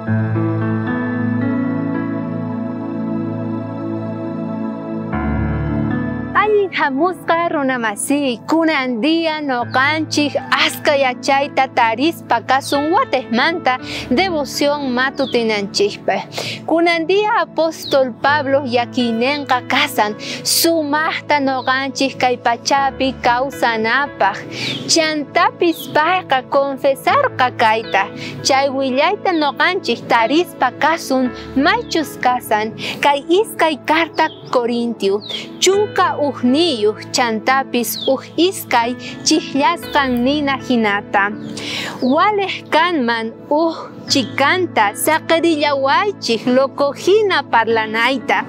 Allin hamusqa runamasi, kunan día noqanchik aska yachayta tarispa kasun watejmanta devoción matutinanchikpaj. Kunan día apóstol Pablo yakinenqa kasan sumaqta noqanchik kay pachapi kawsanapaj. Chantapis payqa confesarqa kayta, chay willayta noqanchik tarispa kasun maychus kasan kay iskay carta Corintio, chunka ujniyuj chantapis uj iskay chijllasqan nina hinata. Walej kanman uj chikanta saqerillawaychik loco hina parlanayta.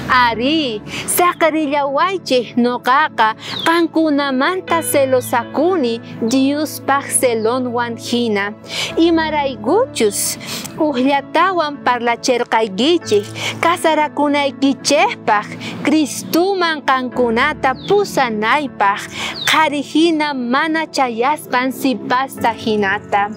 Ari, saqerillawaychik noqaqa qankunamanta celosakuni Diospaj celonwan hina. Imaraykuchus ujllatawan parlacherqaykichik casarakunaykichejpaj Cristuman qankunata pusanaypaj qhari hina mana chayasqan sipasta hinata.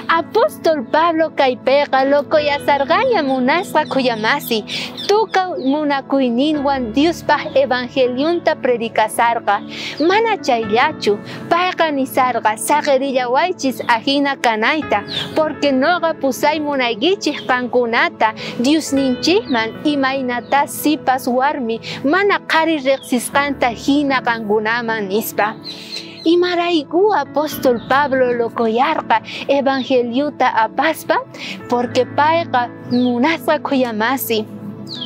Apóstol Pablo kaypiqa locoyasarqaña munasqa khuyamasi, tukuy munakuyninwan Diospaj evangelionta predicasarqa. Mana chayllachu, payqa nisarqa saqerillawaychis ajina kanayta, porque noqa pusay munaykichik qankunata Diosninchikman imaynata sipas warmi mana qhari riqsisqanta hina qankunaman nispa. Imarayku apóstol Pablo locoyarqa evangeliota apaspa, porque payqa munasqa khuyamasi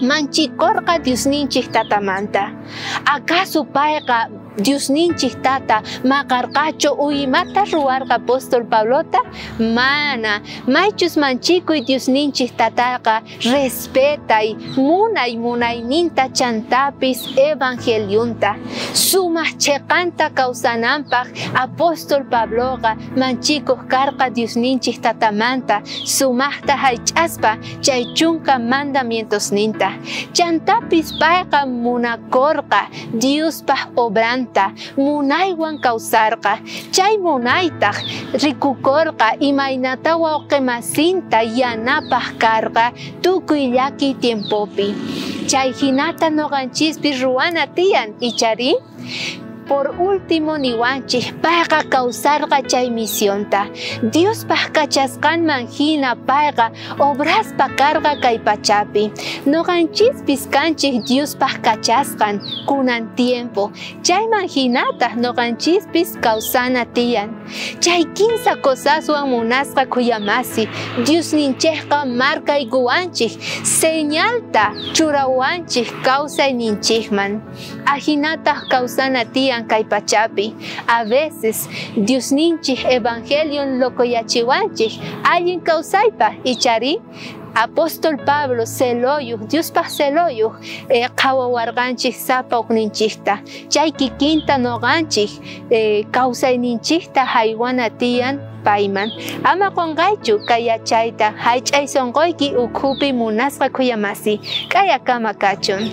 manchikorqa Diosninchik tatamanta. Acaso payqa Diosninchik tata maqarqachu uymata ruwarqa apóstol Pablota? Mana, maychus manchikuy Diosninchik tataqa respetay munay munayninta chantapis evangelionta. Sumaq cheqanta kawsananpaq apóstol Pabloqa manchikuq karqa Diosninchik tatamanta sumaqta haych'aspa chay chunka mandamientosninta. Chantapis payqa munakorqa Diospaj obranta munaywan kawsarqa, chay munaytaj rikukorqa imaynata wawqimasinta yanapaj karqa tukuy llaki tiempopi. Chay hinata noqanchispi ruwana tiyan, ichari? Por último niwanchik payqa kawsarqa chay misionta. Diospaj kachasqanman hina payqa obraspa karqa kay pachapi. Noqanchispis kanchik Diospaj kachasqan kunan tiempo. Chayman hinataq noqanchispis kawsana tiyan. Chay kinsa cosaswan munasqa khuyamasi Diosninchikqa markaykuwanchik señalta churawanchik kawsayninchikman. Ajinataq kawsana tiyan kay pachapi. A veces Diosninchik evangelion locoyachiwanchik allin kawsaypaj ichari. Apóstol Pablo celoyuj, Diospaj celoyuj, qhawawarqanchik sapa uqninchikta. Chay kikinta noqanchik kawsayninchikta haywana tiyan payman. Ama qonqaychu kay yachayta haych'ay sunquyki ukhupi munasqa khuyamasi. K'ayakama kachun.